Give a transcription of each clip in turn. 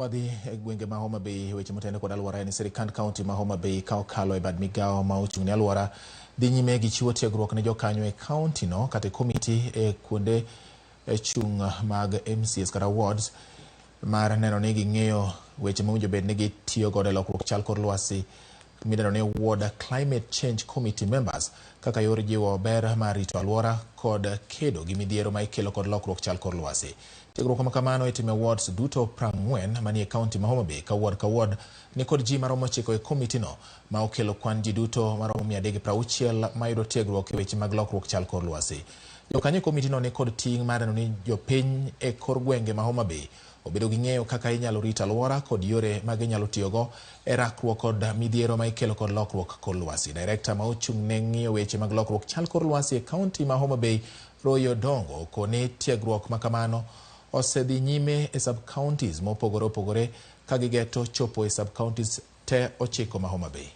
Wadhi e gwenge ma Homa Bay, weche motene kod alwora en sirikand kaunti ma Homa Bay ka okalo e bad migawo ma ochung' ne alwora dhi nyime gi chiwo tiegruok ne jokanyo e kaunti no kata e komiti e kuonde chung' mag MCAs kata wards mar neno ni ging'eyo weche mowinjo bed ni gitiyo godo e lokruok chal kor lwasi midendo ni Ward Climate Change Committee members kaka yor jiwo ber mar rito alwora kod kedo gi midhiero ma ikelo kod lokruok chal kor lwasi. Tiegruok ma kamano itimo e wards duto 40 manie kaunti ma Homa Bay ka ward ka ward nikod ji maromo 9 e komiti no ma okelo kwan ji duto maromo 360 mayudo tiegruok e weche mag lokruok chal kor lwasi. Jokanyo e komiti no nikod ting' mar neno ni jopiny e kor gwenge ma Homa Bay obedo gi ng'eyo kaka inyalo rit alwora kod yore ma ginyalo tiyogo e rakruok kod midhiero ma ikelo kod lokruok kor lwasi. Director ma ochung' ne ng'iyo weche mag lokruok chal kor lwasi e kaunti ma Homa Bay Roy Odongo okoni tiegruok ma kamano osedhi nyime e sub-counties mopogore opogore ka gigeto chopo e sub-counties te 9 ma Homa Bay.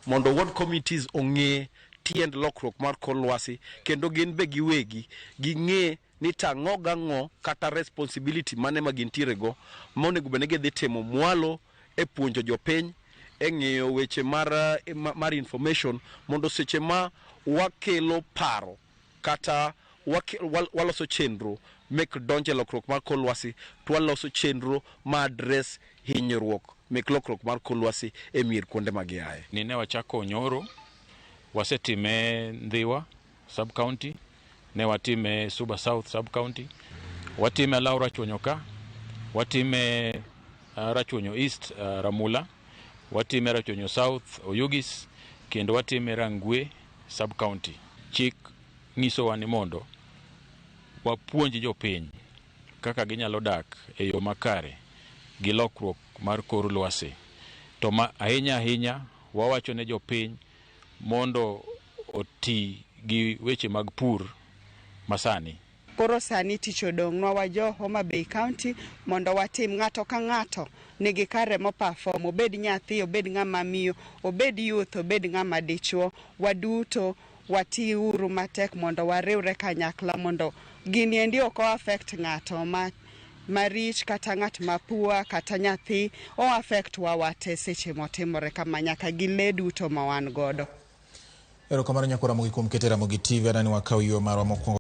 Mondo ward committees ong'e tiend lokruok mar kor lwasi kendo gin be giwegi ging'e ni tang'o gang'o kata responsibility mane ma gintiere go monego bed ni gidhi timo mwalo e puonjo jopiny e ng'iyo weche mar information mondo seche ma wakelo paro kata waloso chenro mek donjo e lokruok mar kor lwasi to waloso chenro ma address hinyruok mek lokruok mar kor lwasi e mier kuonde ma giaye. Ni ne wachako nyoro, wasetime Ndhiwa sub county, ne watime Suba South sub county, watime Law Rachuonyo ka, watime Rachuonyo East Ramula, watime Rachuonyo South Oyugis, kendo watime Rangwe sub county. Chik nyisowa ni mondo wapuonj jopiny kaka ginyalo dak e yo makare gi lokruok mar kor lwasi. To ma ahinya ahinya wawacho ne jopiny mondo oti gi weche mag pur masani. Koro sani tich odong'nwa wa jo Homa Bay County mondo watim ng'ato ka ng'ato nigi kare mo perform, obed nyathi, obed ng'ama miyo, obed youth, obed ng'ama dichuo, waduto watiuru matek mondo wariwre kanyakla mondo gini endi ok o affect ng'ato ma marich kata ng'at ma poor kata nyathi, o affect wa wate seche motimore kama nyaka gi lee duto ma wan godo. Erokamano nyakwara Ramogi kuom keto Ramogi TV. Adani wakaw yueyo marwa mokwongo.